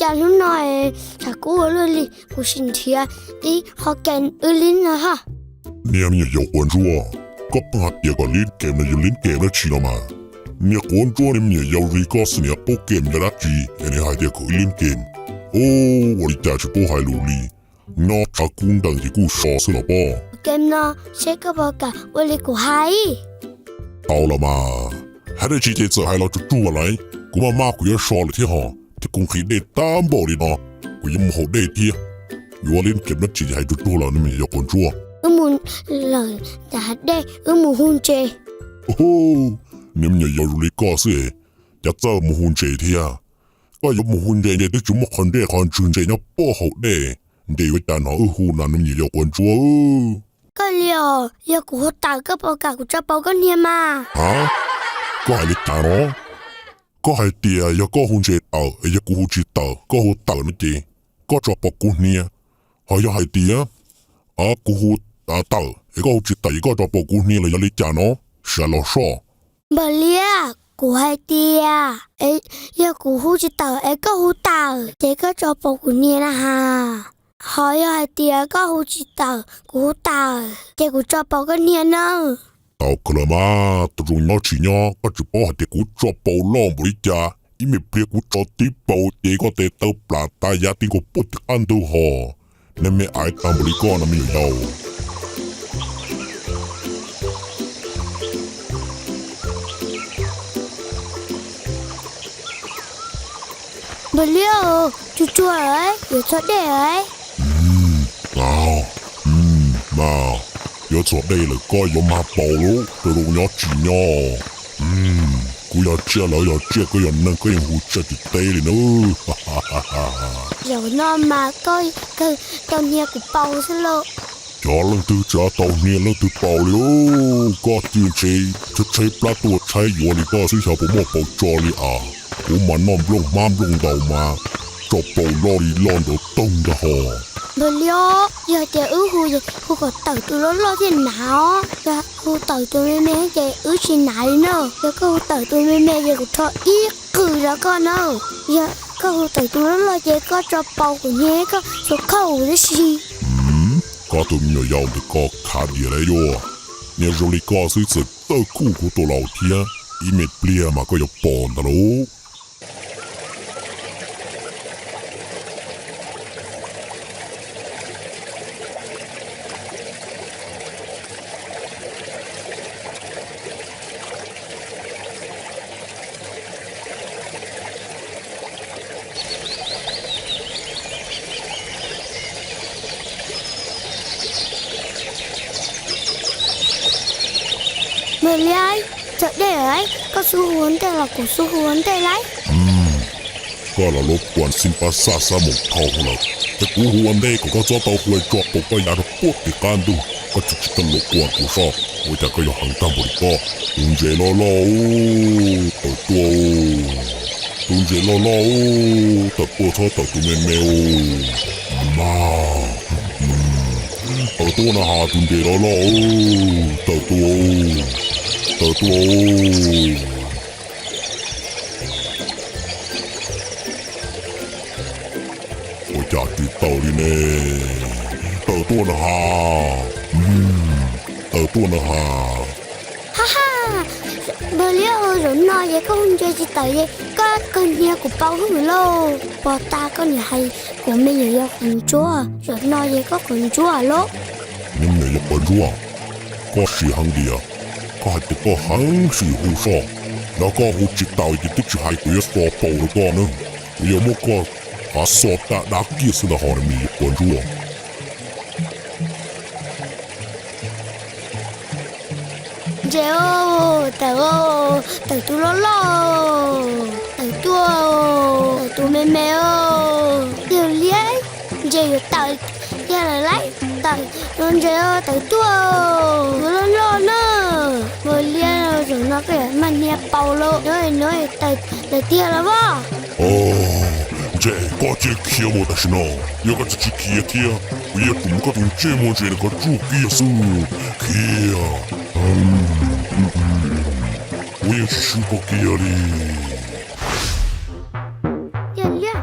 ຈານໜູນ້ອຍ ຖ້າກູເລື່ອງລີ້ ກູຊິນເທຍ ອີ ຂໍແກນອືລິນນະຮະ. 你们也要关注啊！搿ເປັນຫາເກມກໍຫຼິ້ນເກມນະ ຢູ່ຫຼິ້ນເກມນະ ຊິເນາະມາ. 你关注你们也要รีก็เสนอโปรแกรมยาดักจี อันนี้หาเดียก็เล่นเกม โอ้ วันนี้จ่าจะโปรไฮลูลี เนาะ ถ้ากุ้งดังที่กูชอซึ่งหรอป้อ ເກມເນາະ ເຊັກກໍບໍ່ກະ ເວລີກູໄຮ. เอาละมา ให้ได้ชี้เจเจอให้เราจุดๆอะไร กูมามากูจะชอเลยที่หอ ที่กุ้งขีดเด็ดตามบอกเลยเนาะ กูยังโมโหเด็ดเที่ย อยู่ว่าเล่นเกมนัดจีให้จุดๆแล้วนี่มันอย่าคนชั่ว อือหมูเหล่า จะหัดได้ อือหมูฮุนเจ โอ้โห นี่มันอย่ายาวเลยก็สิ จะเจอหมูฮุนเจเที่ย ก็ยกหมูฮุนเจเนี่ยที่จุ่มมาคนเด้คนชื่นเจเนี่ยป้อเขาเด้ เดี๋ยวอาจารย์หออื้อฮูนั่นนี่อย่าคนชั่ว เออ ก็เลียว อย่ากูหัวตายก็ปอกกากูจะเป่าก็เนียมา ฮะ ก็ให้ลิตาเนาะ ก็ให้เตีย อย่าก็ฮุนเจเต๋อ อย่ากูฮูจิเต๋อ ก็ฮูเต๋อนั่นเจ ก็จอปอกูเนีย หอยอย่าให้เตีย อ่ะ กูฮูตาเต๋อ ไอ้ก็ฮูจิเต๋อ ก็จอปอกูเนียเลยอย่าลิจาเนาะ เสียหล่อช่อ บ่เลีย กูให้เตีย เอ๊ะ อย่ากูฮูจิเต๋อ เอ๊ะ ก็ฮูเต๋อ เจ๊ก็จอปอกูเนียนะฮะ หอยอย่าให้เตีย ก็ฮูจิเต๋อ กูฮูเต๋อ เจ๊กูจอปอก็เนียเนอะ เอากระมา ตรงยอดชิยอ ก็จะป้อให้เตียกูจอปอล่องบริจา อีเมเปรียกูจอติปอเจ๊ก็เตเตอปลาตายาติงก็ปุ๊ดอันดูหอ ในแม่อายตามบริกรนะมีอยู่เดา บ่เลียว จุ่ๆ ເອີຍ ຢ່າຊອດແດ່ເອີຍ ອືມ ອ້າວ ອືມ ມາ ຢ່າຊອດແດ່ເລີຍ ກໍຢ່າມາເປົ່າໂລ ໂຕໂລຍອດຈີຍອ ອືມ ກູຢາກເຈຍແລ້ວ ຢາກເຈຍກໍຢ່ານັ້ນ ກໍຍັງຮູ້ຈັກຢູ່ເຕເລີຍເນີ ຢ່ານອນມາກໍ ກໍຕອນເຮຍກູເປົ່າຊະໂລ ຈອເລິງຕື້ຈາເຕົາເນຍເລິງຕື້ເປົ່າເລີຍ ໂອ ກໍຈື່ເຈ ຈະໃຊ້ປາຕົວໃຊ້ຢູ່ນີ້ກໍຊື້ຊາປະໝໍເປົ່າຈອລີອາ ໂອ ມານອມບລົງມາບລົງເດົາມາ ຈອບເປົ່າລໍລີລອນໂດຕົງດະຫໍ ເບີລຽວ ຢ່າແຕ່ອືຫູ ຫູກໍເຕີຕູລ້ອໆທີ່ໜາວ ຢ່າຫູເຕີຕູແມ່ໆ ແຕ່ອືຊິໜາວເນີ ຢ່າກໍຫູເຕີຕູແມ່ໆ ຢ່າກໍທໍອີກ ຄືລະກໍເນີ ຢ່າກໍຫູເຕີຕູລ້ອໆ ແຕ່ກໍຈອບເປົ່າກໍແຍກໍສົກເຂົ້າລະຊິ ອືມ ກໍຕົວມີຍາວແຕ່ກໍຂາດເດຍແລະໂຍ ເນໂຣລິກໍຊື້ເສີເຕີຄູ່ຄູໂຕເຫຼົ່າເທຍ ອີເມັດເປຍມາກໍຢ່າປອນຕະໂລ ເມເລຍ ຈະໄດ້ໄລ ກໍສູ້ຫວນແຕ່ລະ ກູສູ້ຫວນແຕ່ໄລ ອືມ ກໍລະລົບກວນສິນປະສາດສະໝອງເຂົາຫັ້ນລະ ແຕ່ກູຫວນເດ້ ກໍກໍຈອດເຕົ້າຫວຍຈອກປົກກໍຢາດປົກຕິການດຸ ກໍຈຸດຕະຫຼົກກວນກູຊອກ ໂອຈາກໍຢາກຫັງຕາມບໍລິກໍ ຕຸນເຈລໍລໍ ໂອ ເປີດຕົວ ໂອ ຕຸນເຈລໍລໍ ໂອ ຕະໂປຊອດຕະຕຸແມ່ນແມວ ມາ ອືມ ເປີດຕົວນະຫາ ຕຸນເຈລໍລໍ ໂອ ເຕີບຕົວ ໂອ ເຕີບຕົວ ໂອ ໂອຈາກຕິເຕີລີເນ ເຕີບຕົວນະຫາ ອືມ ເຕີບຕົວນະຫາ ຮາຮາ ເບີລຽວ ໂຈນນອຍເຢ ກໍຮຸນເຈຈິເຕີເຢ ກໍເກີນເຮຍກູເປົ່າຫືໂລ ປອຕາກໍໜີໄຮ ກົວແມ່ໃຫຍ່ຍອກຄົນຊົ່ວ ໂຈນນອຍເຢ ກໍຄົນຊົ່ວໂລ ຍຳໃຫຍ່ຍອກຄົນຊົ່ວ ກໍຊິຫັງເດຍ ກໍໃຫ້ແຕ່ກໍຫັງຊິຮູ້ຊອກ ແລ້ວກໍຮູ້ຈິເຕີເຢ ຕິດຊິໄຮ ກູຢາກສອບເປົ່າລະກໍເນີ ກູຢາກໝົດກໍຫາສອບຕາດາກຽດສະນະຫອນມີຍອກຄົນຊົ່ວ ເຈໂອ ເຕີໂອ ເຕີຕູລໍລໍ ເຕີຕູ້ໂອ ເຕີຕູແມ່ແມ່ໂອ ດຽວລຽຍ ເຈຢູ່ເຕີ ຢ່າລະໄລ ເຕີ ໂດນເຈໂອ ເຕີຕູ້ໂອ ລໍລໍເນີ ບໍ່ລຽຍ ໂຈນນອຍກໍມາເນຍເປົ່າໂລ ນ້ອຍນ້ອຍ ເຕີ ເຕີເຕີລະບໍ່ ໂອ ເຈກໍເຈເຄຍໝົດຕາຊິນອ ຍາກໍຈະເຄຍເທຍ ເວຍຕຸມກໍຕຸມເຈໂມເຈນະກໍຈູເກຍຊູເຄຍ ອືມ ອືມ ອືມ ໂອ ຍັງຊິຊູກໍເກຍລີ ຢ່າເລຍ